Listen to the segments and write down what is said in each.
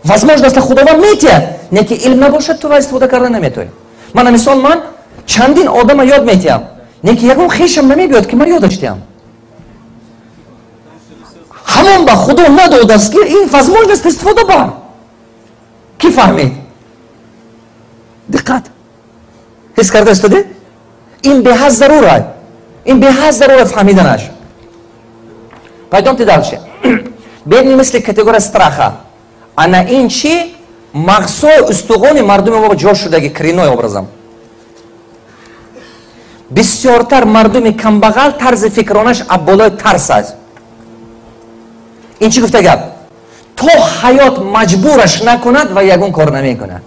Возможность Худованд метиҳад, не ки илм набошад, ту ва истифода карда наметавонӣ. Мана мисол, ман чандин одама ёд метиҳам, не ки ягон хешам намебиёд, ки ман ёдаш диҳам. Ҳамон ба Худо надодааст, ки ин возможность истифода бар. Ки фаҳмид? Диққат. Ҳис карда истоде? Ин беҳад зарура. Ин беҳад зарура фаҳмиданаш. Пойдемте дальше. Бедный мысли категория страха. Ана ин чи мағзҳои устуғони мардуми мо ҷо шудаги коренной образом. Бисёртар мардуми камбағал тарзи фикронаш аз болои тарс аст. Ин чӣ гуфта гап? То ҳаёт маҷбураш накунад ва ягон кор намекунад.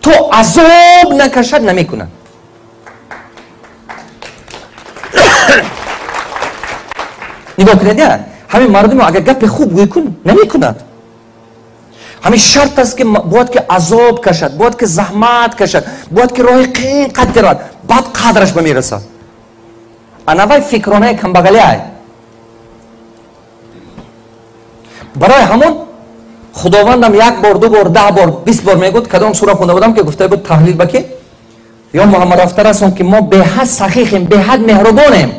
То азоб накашад намекунад. Нигоҳ кунед, ҳамин мардумо агар гапи хуб гӯй кун намекунад. Ҳамин шарт аст, ки бояд ки азоб кашад, бояд ки заҳмат кашад, бояд ки роҳи қин қад равад, баъд қадраш ба мерасад. Ана вай фикронаи камбағалӣ ай. Барои ҳамон Худовандам як бор, ду бор, 10 бор, 20 бор мегӯд, кадом сура хонда будам, ки гуфта буд таҳлил ба ки ё Муҳаммад рафта расон, ки мо беҳад сахихем, беҳад меҳрубонем.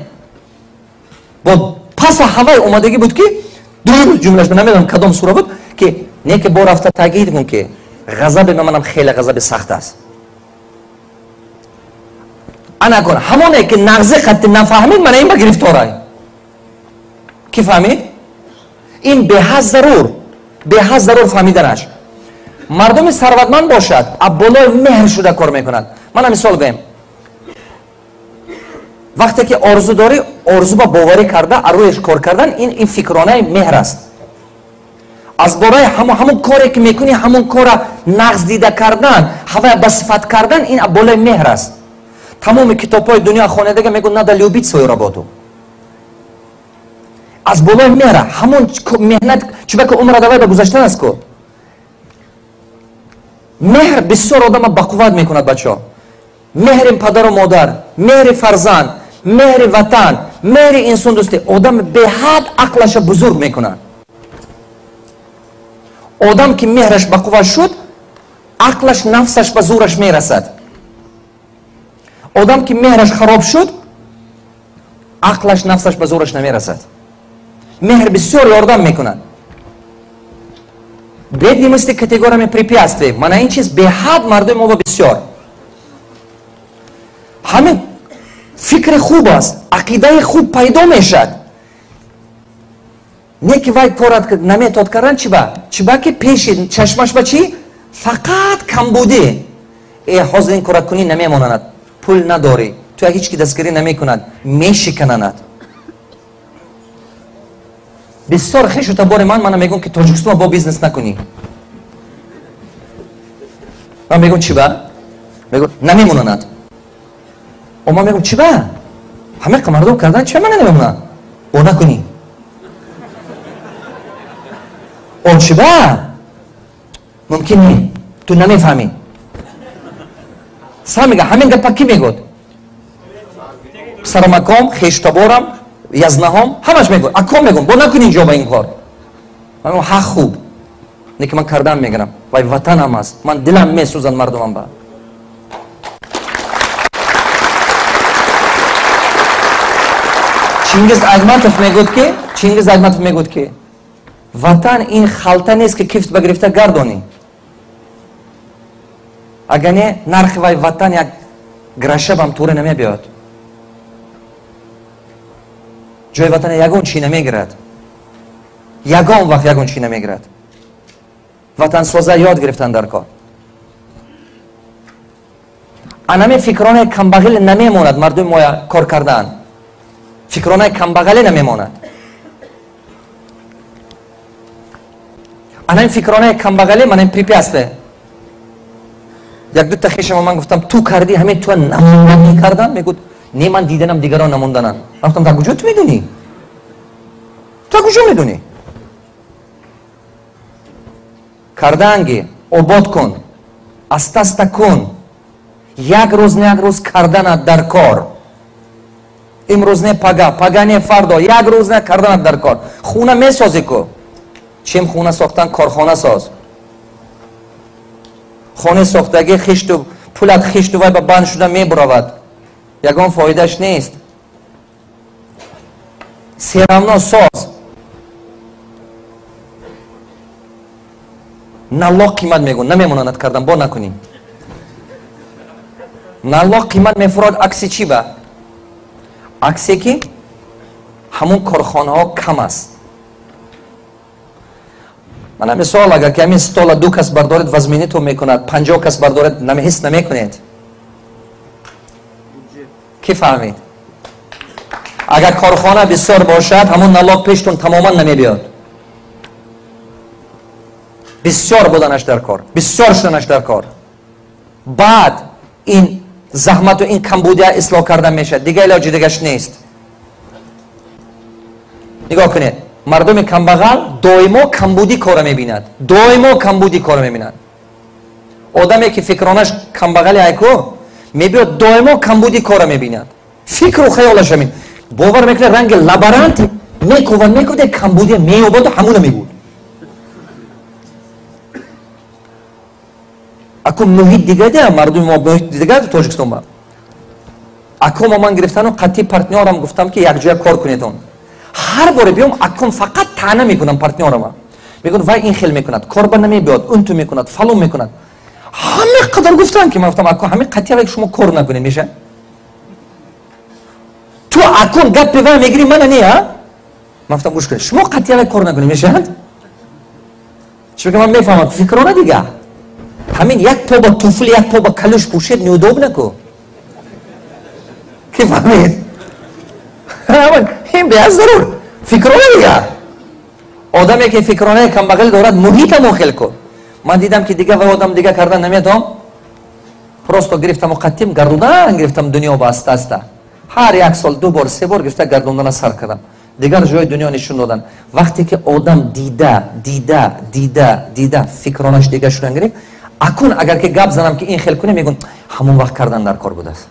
Бо паса ҳавай омадагӣ буд, ки ду ҷумлаш намедонам кадом сура буд, ки не ки бо рафта таъкид кун, ки ғазаби манам хеле ғазаби сахт аст. Ана кун ҳамоне ки нағзи қатти нафаҳмид, мана ин ба гирифторай. Ки фаҳмид? Ин беҳад зарур, беҳад зарур фаҳмиданаш. Мардуми сарватманд бошад, аз болои меҳр шуда кор мекунад. Мана мисол гӯем. Вақте ки орзу дорӣ, орзу ба боварӣ карда, арӯяш кор кардан, ин фикронаи меҳр аст. Аз бораи ҳамон коре ки мекунӣ, ҳамон кора нағз дида кардан, ҳавая ба сифат кардан, ин аз болои меҳр аст. Тамоми китобҳои дунё хонедага мегӯяд, надо любить свою работу. Аз болои меҳра, ҳамон меҳнат, чунки умра давай ба гузаштан аст ку. Меҳр бисёр одама бақувват мекунад, бачаҳо. Меҳри падару модар, меҳри фарзанд, меҳри ватан, меҳри инсондӯстӣ одам беҳад ақлаша бузург мекунад. Одам ки меҳраш бақувват шуд, ақлаш нафсаш ба зӯраш мерасад. Одам ки меҳраш хароб шуд, ақлаш нафсаш ба зӯраш намерасад. Меҳр бисёр ёрдам мекунад. Бедный мысли категориями препятствий. Мана ин чиз беҳад мардуми мо бисёр. Ҳамин фикри хуб аст, ақидаи хуб пайдо мешавад. Не ки вай корат наметод кардан, чи ба? Чи ба ки пеши чашмаш ба чӣ? Фақат камбудӣ. Ҳозир ин кора кунӣ намемонанад. Пул надорӣ. Ту ҳеҷ ки дастгирӣ намекунад, мешикананад. Бисёр хешу табори ман мана мегӯм, ки Тоҷикистон бо бизнес накунӣ. Ман мегӯм, чи ба? Мегӯм, намемонанад. Ман мегӯм, чи ба? Ҳамақа мардум кардан, чи ба мана намемонад? О накунӣ. О чи ба? Мумкин не. Ту намефаҳмӣ. Сам мега, ҳамин гапа ки мегӯд? Сарамаком, хештаборам, язнаҳом, ҳамаш мегӯд. Аком мегӯм, бо накунӣ инҷо ба ин кор. Ман мегӯм, ҳақ хуб. Не ки ман кардан мегирам. Вай ватанам аст. Ман дилам месӯзад мардумам ба. Чингиз Айтматов мегӯд ки, Чингиз Айтматов мегӯд ки ватан ин халта нест, ки кифт ба гирифта гардонӣ. Агар не, нархи вай ватан як грашабам туре намебиёд. Ҷои ватана ягон чӣ намегирад. Ягон вақт ягон чӣ намегирад. Ватансоза ёд гирифтан дар кор. Анаме фикронаи камбағил намемонад мардуми моя кор кардаанд. Фикронаи камбағалӣ намемонад. Анами фикронаи камбағалӣ мана ин препятствие. Як дута хешама ман гуфтам, ту кардӣ, ҳамин туа намонданӣ кардам? Мегӯд, не, ман диданам дигарон намондананд. Ман гуфтам, дар куҷо ту медонӣ? Ту куҷо медонӣ? Кардаанги, обод кун, аста-аста кун. Як рӯз не як рӯз карданат дар кор. Имрӯз не пага, пага не фардо, як рӯз не карданат дар кор. Хона месозӣ ку. Чем хона сохтан, корхона соз. Хонаи сохтагӣ хишту пулат хишту вай ба банд шуда мебуравад, ягон фоидаш нест. Всё равно соз. Налог қимат мегӯ, намемонанд кардан, бо накунӣ. Налог қимат мефурод акси чӣ ба? Аксе ки ҳамун корхонаҳо кам аст. Мана мисол, агар ки ҳамин стола 2 кас бардоред, вазминитон мекунад, 50 кас бардоред, ҳис намекунед. Ки фаҳмид? Агар корхона бисёр бошад, ҳамун налог пештон тамоман намебиёд. Бисёр буданаш дар кор, бисёр шуданаш дар кор. Баъд ин заҳмату ин камбудия ислоҳ карда мешавад, дигар илоҷи дигаш нест. Нигоҳ кунед, мардуми камбағал доимо камбудӣ кора мебинад, доимо камбудӣ кора мебинад. Одаме ки фикронаш камбағали айку мебиёд, доимо камбудӣ кора мебинад. Фикру хаёлаш ҳамин. Бовар мекунад, ранги лаборант мекувад, мекувад, камбудия меёбаду ҳамуна мегӯд. Аку муҳит дига, мардуми мо муҳит дига Тоҷикистон ба. Акома ман гирифтану қатъи партнёрам гуфтам, ки якҷоя кор кунедон. Ҳар боре биём, аком фақат таъна мекунам партнёрама. Мегӯяд, вай ин хел мекунад, корба намебиёд, унту мекунад, фалон мекунад. Ҳаме қадар гуфтам, ки ман гуфтам, ако ҳаме қатъи вай шумо кор накунед меша? Ту акун гапи вай мегирӣ, мана не, а? Ман гуфтам, гӯш кунед, шумо қатъи вай кор накунед мешавад? Чунки ман мефаҳмам, фикрона дига. Ҳамин як по ба туфли, як по ба калӯш пӯшед, неудобно ку. Ки фаҳмид? Ин беаз зарур. Фикрона дига. Одаме ки фикронаи камбағалӣ дорад, муҳитамо хел кун. Ман дидам, ки дига вай одам дига кардан наметавон. Просто гирифтаму қаттим гардондан гирифтам дунё ба аста аста. Ҳар як сол 2 бор, 3 бор гирифта гардондана сар кардам. Дигар ҷои дунё нишон додан. Вақте ки одам дида, дида, дида, дида фикронаш дига шудан гирифт, акун агар ки гап занам, ки ин хел кунем, мегӯн, ҳамон вақт кардан дар кор будааст.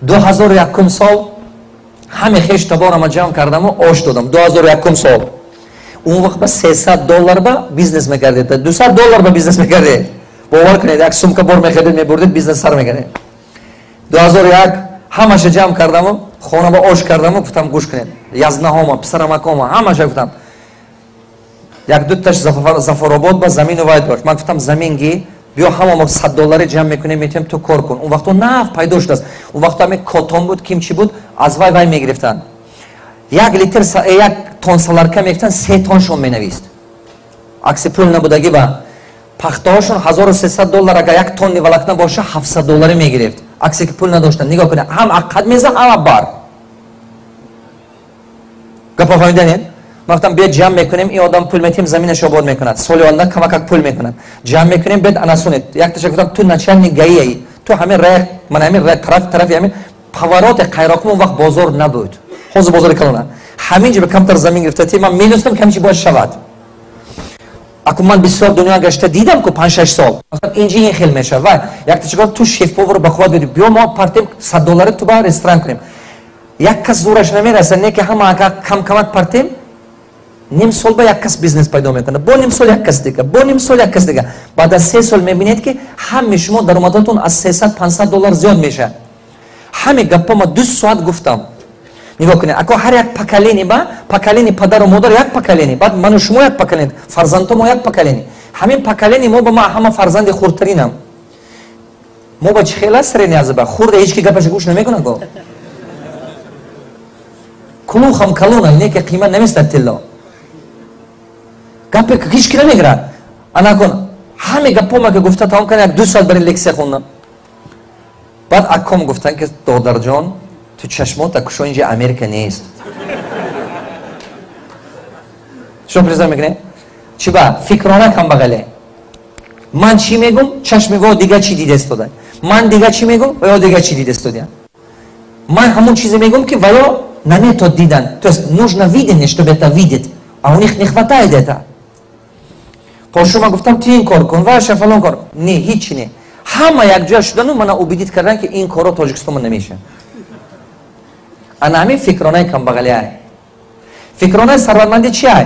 2001 сол ҳаме хеш таборама ҷамъ кардаму ош додам. 2001 сол. Он вақт ба $300 ба бизнес мекардед, $200 ба бизнес мекардед. Бовар кунед, як сумка бор мехаридед, мебурдед, бизнес сар мекардед. 2001 ҳамаша ҷамъ кардаму хона ба ош кардаму гуфтам, гӯш кунед, язнаҳома, писарамакома, ҳамаша гуфтам. Як дуташ Зафаробод ба замину вай дошт. Ман гуфтам, замин ги, биё ҳама мо $100 ҷамъ мекунем, метавонем, ту кор кун. Он вақто нав пайдо шудааст. Он вақто ҳаме котон буд, ким чӣ буд, аз вай вай мегирифтанд. 1 литр, 1 тон соларка мегирифтанд, 3 тоншон менавист. Акси пул набудагӣ ба пахтаҳошон $1300 агар 1 тонни волокна боша, $700 мегирифт. Акси ки пул надоштанд. Нигоҳ кунед, ҳам аққад мезад, ҳам аббар. Гапа фаҳмиданед? Ман гуфтам, биё ҷамъ мекунем, ин одам пул метиҳем, заминаш обод мекунад. Соли оянда камакак пул мекунад. Ҷамъ мекунем, бед анасунед. Якташа гуфтам, ту начальник гаияи. Ту ҳамин рай, ман ҳамин рай, тараф тарафи ҳамин повороти Қайроқум, он вақт бозор набуд. Ҳозир бозори калона. Ҳамин ҷо камтар замин гирифта, ти ман медонистам, ки ҳамин чи бояд шавад. Аку ман бисёр дунё гашта дидам, ку 5-6 сол. Инҷи ин хел мешавад. Вай, якташа гуфтам, ту шеф-повар ба қувват биди. Биё мо партем $100 ту ба ресторан кунем. Як кас зӯраш намерасад, не ки ҳама агар кам-камак партем, ним сол ба як кас бизнес пайдо мекунад, бо ним сол як кас дига, бо ним сол як кас дига. Баъд аз 3 сол мебинед, ки ҳами шумо даромадатон аз $300-500 зиёд мешавад. Ҳами гаппа ма 2 соат гуфтам. Нигоҳ кунед, ако ҳар як поколение ба поколение падару модар як поколение, баъд ману шумо як поколение, фарзандто мо як поколение. Ҳамин поколение мо ба ма ҳама фарзанди хурдтаринам. Мо ба чӣ хел аст средний азба? Хурда ҳеҷ ки гапаша гӯш намекунад ко. Кулухам калона, не ки қимат наместад тилло. Гапе ҳеҷ ки намегирад. Анакун ҳаме гапома ки гуфта тамом кардам, 1-2 соат барин лексия хондам. Баъд аком гуфтан, ки додарҷон, ту чашмота кушо, инҷа Америка нест. Шумо призна мекунед? Чӣ ба? Фикрона камбағале. Ман чӣ мегум, чашми во дига чӣ дида истода. Ман дига чӣ мегум, ва ё дига чӣ дида истода. Ман ҳамон чизе мегум, ки ва ё наметод дидан. То есть нужно видение, чтобы это видеть. А у них не хватает это. Пошума гуфтам, ту ин кор кун, ваша фалон кор. Не, ҳеҷ не. Ҳама якҷоя шудану мана убедить кардан, ки ин корро Тоҷикистон намешавад. Ана ҳамин фикронаи камбағалиай. Фикронаи сарватмандӣ чи ай?